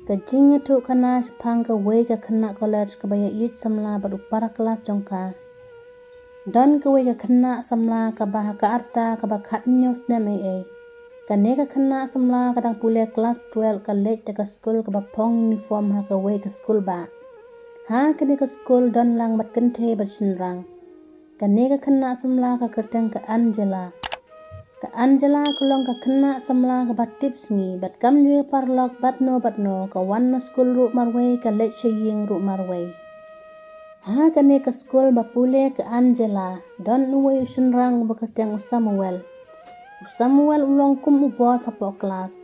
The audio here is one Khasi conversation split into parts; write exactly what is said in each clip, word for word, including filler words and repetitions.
Ka jingïathuh khana shaphang kawei ka khynnah college kaba ïaieit samla bad u para klas jong ka. Don kawei ka khynnah samla kaba ha ka rta kaba khathynñiew snem ei ei. Kane ka khynnah samla ka dang pule klas twelve, ka leit da ka skul kaba phong uniform ha kawei ka skul ba. Ha kane ka skul don lang bad kynthei bad shynrang. Kane ka khynnah samla ka kyrteng ka Angela. Ka Angela ka long ka khynnah samla kaba tipsngi bad kam ju paralok bad no bad no, ka wan na skul ruh marwei, ka leit sha ïing ruh marwei. Ha kane ka skul ba pule ka Angela, don uwei u shynrang uba kyrteng u Samuel. U Samuel u long kum u boss hapoh klas.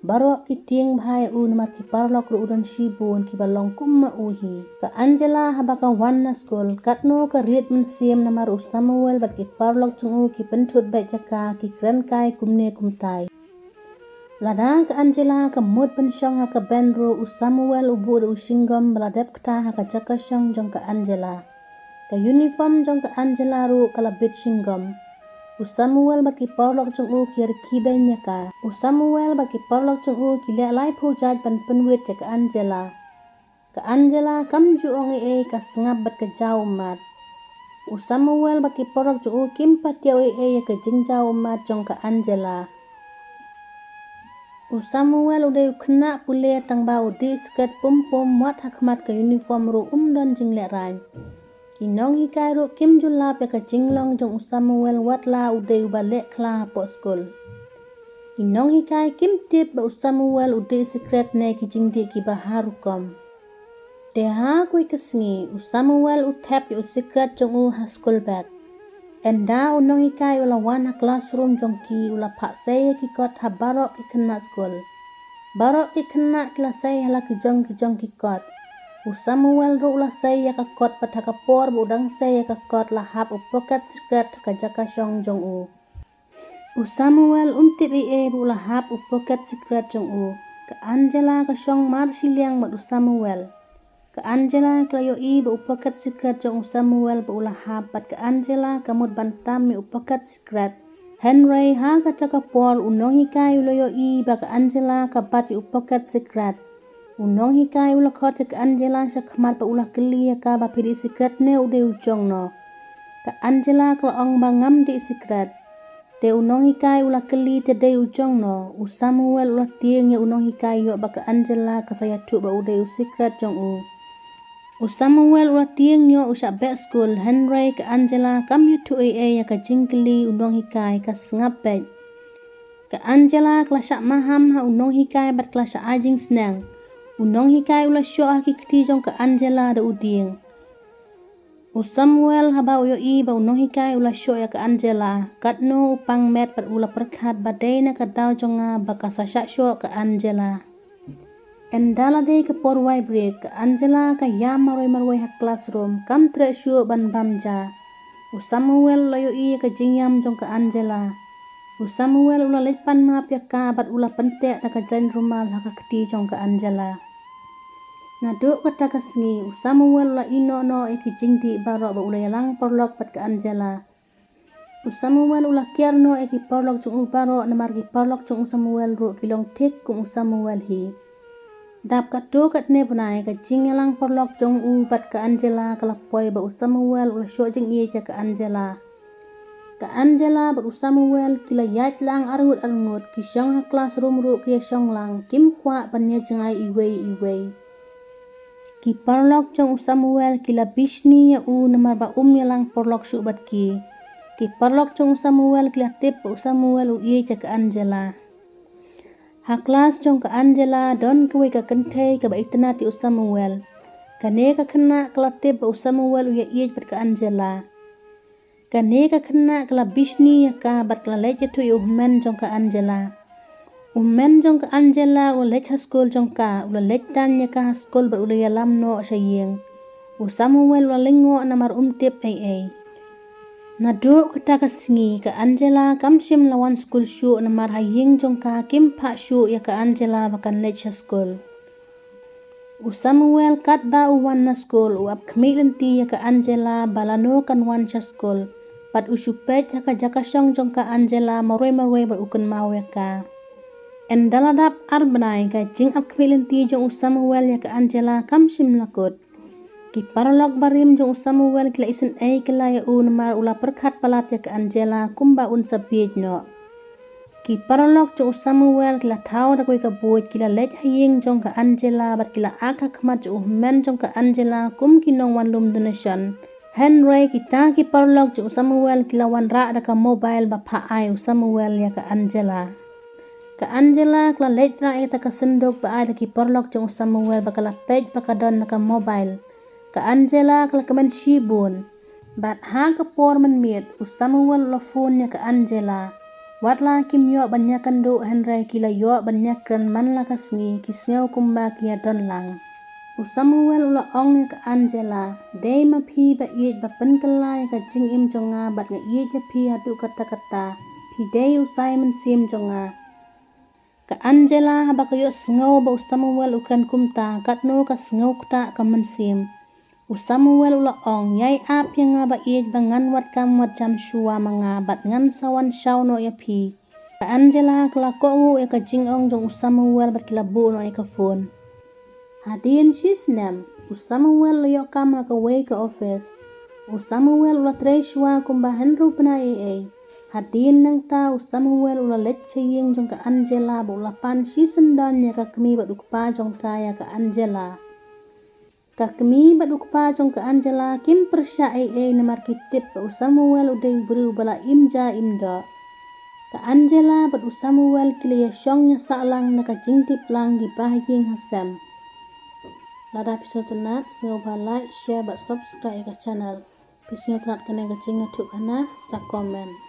Baroh ki tieng bha ïa u namar ki paralok ruh u don shibun kiba long kum ma u hi. Ka Angela haba ka wan na skul, katno ka rit mynsiem namar u Samuel bad ki paralok jong u ki pynthut beit ïa ka, ki kren kai kumne kumtai. Lada ka Angela ka mut ban shong ha ka bench ruh, u Samuel u buh da u shinggom ba la dep kata ha ka jaka shong jong ka Angela. Ka uniform jong ka Angela ruh ka la bit shinggom. U Samuel bad ki paralok jong u ki ïarkhie beiñ ïa ka. U Samuel bad ki paralok jong u ki leh laiphew jait ban pynwit ïa ka Angela. Ka Angela kam ju ong ei ei, ka sngap bad ka jaw ummat. U Samuel bad ki paralok jong u kim pat ïohi ei ei ïa ka jingjaw ummat jong ka Angela. U Samuel u dei u khynnah pule tangba u dih sikret pum pum, wat ha khmat ka uniform ruh um don jinglehrain. Ki nonghikai ruh kim ju lap ïa ka jinglong jong u Samuel wat la u dei uba leh khla hapoh skul. Ki nonghikai kim tip ba u Samuel u dih sikret ne ki jingdih kiba ha rukom. Te ha kawei ka sngi, u Samuel u thep ïa u sikret jong u ha skul bag. Ynda u nonghikai u la wan ha classroom jong ki, u la phah sei ïa ki kot ha baroh ki khynnah skul. Baroh ki khynnah ki la sei ha la ki jong ki jong ki kot. U Samuel ruh u la sei ïa ka kot, bad ha ka por ba u dang sei ïa ka kot la hap u pocket sikret ha ka jaka shong jong u. U Samuel um tip ei ei ba u la hap u pocket sikret jong u. Ka Angela ka shong mar shiliang bad u Samuel. Ka Angela ka la ïohi ba u pocket sikret jong u Samuel ba u la hap, bad ka Angela ka mut ban tam ïa u pocket sikret. Hynrei ha kata ka por u nonghikai u la ïohi ba ka Angela ka bat ïa u pocket sikret. U nonghikai u la khot ïa ka Angela sha khmat bad u la kylli ïa ka ba phi dih sikret ne u dei u jong no. Ka Angela ka la ong ba ngam dih sikret. Te u nonghikai u la kylli te dei u jong no. U Samuel u la tieng ïa u nonghikai ïoh ba ka Angela ka sa ïathuh ba u dei u sikret jong u. U Samuel u la tieng ïoh u shah beh skul, hynrei ka Angela kam ïathuh ei ei ïa ka jingkylli u nonghikai, ka sngap beit. Ka Angela ka la shah maham ha u nonghikai bad ka la shah ai jingsneng. U nonghikai u la shoh ha ki kti jong ka Angela da u dieng. U Samuel haba u ïohi ba u nonghikai u la shoh ïa ka Angela, katno u pang met bad u la pyrkhat ba dei na ka daw jong nga ba ka sa shah shoh ka Angela. Ynda la dei ka por wai break, ka Angela ka ïam marwei marwei ha classroom, kam treh shuh ban bam ja. U Samuel u la ïohi ïa ka jingïam jong ka Angela. U Samuel u la leit pan map ïa ka bad u la pynteh da ka jaiñ rumal ha ka kti jong ka Angela. Naduh kata ka sngi, u Samuel u la ïehnoh noh ïa ki jingdih baroh bad u la ïalang paralok bad ka Angela. U Samuel u la kiar noh ïa ki paralok jong u baroh namar ki paralok jong u Samuel ruh ki long thik kum u Samuel hi. Dap katto katne bnai ka jingïalang paralok jong u bad ka Angela ka la poi ba u Samuel u la shoh jingïeit ïa ka Angela. Ka Angela bad u Samuel ki la ïaid lang arngut arngut, ki shong ha classroom ruh ki ïashong lang, kim kwah ban ïajngai iwei iwei. Ki paralok jong u Samuel ki la bishni ïa u namar ba um ïalang paralok shuh bad ki. Ki paralok jong u Samuel ki la tip ba u Samuel u ïeit ïa ka Angela. Ha klas jong ka Angela don kawei ka kynthei kaba itynnad ïa u Samuel. Kane ka khynnah ka la tip ba u Samuel u ïaieit bad ka Angela. Kane ka khynnah ka la bishni ïa ka bad ka la leit ïathuh ïa u hynmen jong ka Angela. U hynmen jong ka Angela u la leit ha skul jong ka, u la leit tan ïa ka ha skul bad u la ïalam noh sha ïing. U Samuel u la lyngngoh namar um tip ei ei. Naduh kata ka sngi ka Angela kam shym la wan skul shuh namar ha ïing jong ka kim phah shuh ïa ka Angela ba kan leit sha skul. U Samuel katba u wan na skul u ap khmih lynti ïa ka Angela ba lano kan wan sha skul. Bad u shu peit ha ka jaka shong jong ka Angela marwei marwei bad u kynmaw ïa ka. Ynda la dap ar bnai, ka jingap khmih lynti jong u Samuel ïa ka Angela kam shym la kut. Ki paralok barim jong u Samuel ki la isynei kylla ïa u namar u la pyrkhat palat ïa ka Angela kumba un sa bieit noh. Ki paralok jong u Samuel ki la thaw da kawei ka buit, ki la leit ha ïing jong ka Angela bad ki la ak ha khmat jong u hynmen jong ka Angela kum ki nongwan lum donation. Hynrei kita ki paralok jong u Samuel ki la wanrah da ka mobile ba phah ai u Samuel ïa ka Angela. Ka Angela ka la leit rah ïa kata ka synduk ba ai da ki paralok jong u Samuel bad ka la peit ba ka don na ka mobile. Ka Angela ka la kmen shibun. Bad ha ka por mynmiet u Samuel u la phone ïa ka Angela. Wat la kim ïoh ban ïakynduh hynrei ki la ïoh ban ïakren man la ka sngi, ki sngew kumba ki ïadon lang. U Samuel u la ong ïa ka Angela, dei ma phi ba ïeit ba pynkylla ïa ka jingim jong nga bad nga ïeit ïa phi haduh katta katta. Phi dei u sai mynsiem jong nga. Ka Angela haba ka ïohsngew ba u Samuel u kren kumta, katno ka sngew ktah ka mynsiem. U Samuel u la ong, ïai ap ïa nga ba ïeit ba ngan wad kam wad jam shuwa ma nga bad ngan sa wan shaw noh ïa phi. Ka Angela ka la kohnguh ïa ka jingong jong u Samuel bad ki la buh noh ïa ka phone. Hadien shi snem, u Samuel u la ïoh kam ha kawei ka office. U Samuel u la trei shuwa kumba hynriew bnai ei ei. Hadien nangta u Samuel u la leit sha ïing jong ka Angela bad u la pan shi syndon ïa ka kmie bad u kpa jong ka ïa ka Angela. Ka kmie bad u kpa jong ka Angela kim pyrshah ei ei namar ki tip ba u Samuel u dei u briew ba la im ja im doh. Ka Angela bad u Samuel ki la ïashong ïasahlang na ka jingtip lang kiba ha ïing ha sem. Lada phi sngewtynnat, sngewbha like, share bad subscribe ïa ka channel. Phi sngewtynnat kane ka jingïathuhkhana, sa comment.